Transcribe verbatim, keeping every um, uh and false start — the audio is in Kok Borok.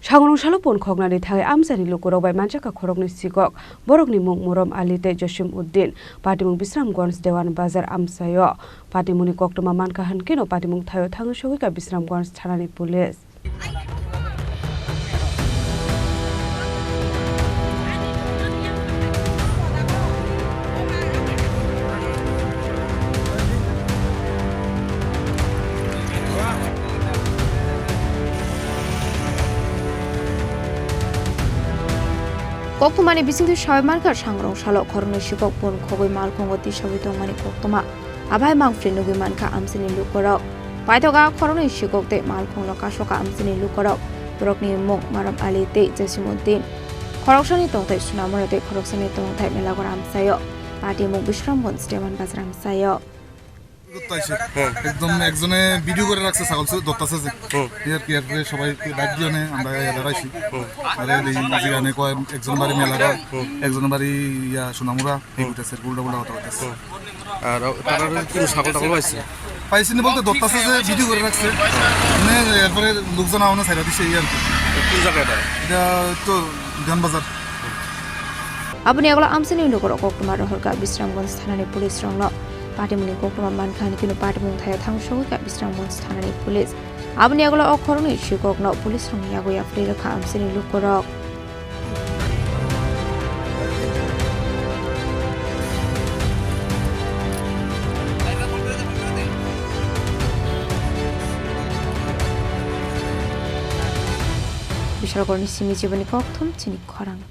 Sangrong salo pon khoknani thangwi amchaini lukurok bai manjakha khoroknwi sikok. Borokni mung Murom Ali tei Josim Uddin. Patimung Bisramganj Dewan Bazar amchaio. Patimungni koktwma mankha hwnkhe no patimung thaio thangwi sogwikha Bisramganj thanani police. Koktwmani bisingtwi sawi mankha, sangrong salo khoroknwi sikok pon khogwi malkhungo tisawi tongmani koktwma. Abai mangpli nugwi mankha amchaini lukurok. Paithok a khoroknwi sikok tei malkhungno kasoka amchaini lukurok. Borokni mung Maram Ali tei Jasimuddin. Khoroksani tongthai Sunamura tei khoroksani tongthai Melagora amchaio. Patimung Bisramganj Dewan Bazar amchaio. তাইছে। হুম। একদম একজনে ভিডিও করে রাখছে ছাগল চুর, ধরতাছে যে। হুম। এর কি, এরপরে সবাইকে ডাক দিয়ে নে, আমরা এলাকায় আইছি। হুম। আরে এই যেখানে কয় একজন বাড়ি মেলা কয়, হুম। একজন বাড়ি ইয়া সোনামুড়া, এই হুম। কইতাছে, উল্টা উল্টা কথা কইতাছে। হুম। আর তারা কি ছাগল টাগল পাইছে? পাইছে না বলতে ধরতাছে যে ভিডিও করে রাখছে। মানে এরপরে লোকজন আওয়ানো ছাইড়া দিছে এই আর কি। কোন জায়গা এটা? এটা তো বিধানবাজার। Aboni yagulo amchaini lukurok koktwma rohorkha Bisramganj thanani police rokno. Patimungni koktwma mankha hwnwi kheno patimung thaio thang sogwikha Bisramganj thanani police. Aboni yagulo o khoroknwi sikokno police rokni yago yapri rwkha amchaini lukurok. Bishalgarhni simi jiboni kokthum chini khorang.